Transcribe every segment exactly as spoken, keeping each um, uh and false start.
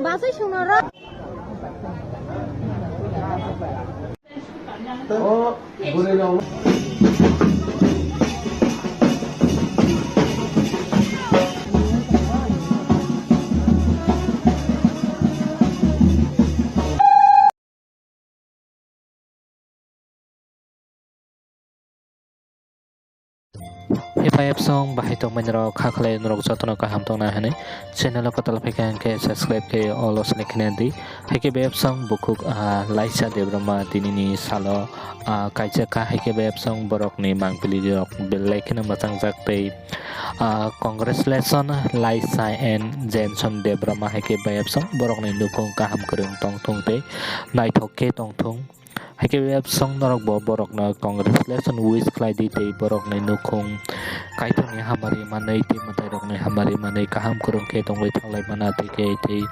Basui sungno rw. O bwrwi rok. Hipai apsong bahai tongmani rok kha khlai norok jotono kaham tongna hwnwi channel o kwtal phaikha hwnkhe subscribe khe all o select khna di. Haikhe bai apsong bukhuk, ah, Laisa Debbarma tinini salo, ah, kaijak kha, haikhe bai apsong borokni mangpili rok belai kheno mwchangjak tei, ah, congratulation Laisa and Jenson Debbarma, haikhe bai apsong borokni nukhung kaham kwrwng tongthung tei naithok khe tongthung. Haikhe bai apsong norok bo borokno congratulation wish khlai di tei borokni nukhung Kaitorni hamari manwi tei mwtairokni hamari manwi kaham kwrwng khe tongwi thanglai mana tei khe tei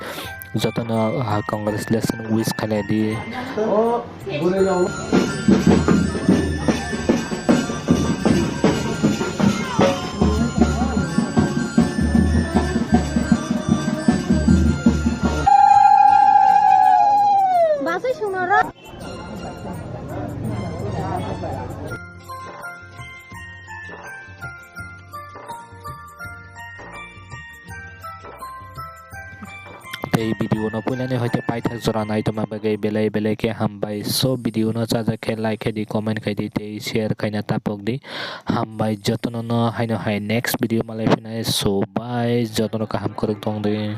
jotono, ah, congratulation wish khlai di. O bwrwi rok. Basui sungno rw. Tei video no puilani hoite paithak jora nai tongma bagwi belai belai khe hambai. So video no chajak khe like khe di, comment khai di tei share khaina tapok di. Hambai jotono no haino hai next video malai phinai. So bye, jotono kaham kwrwng tong di.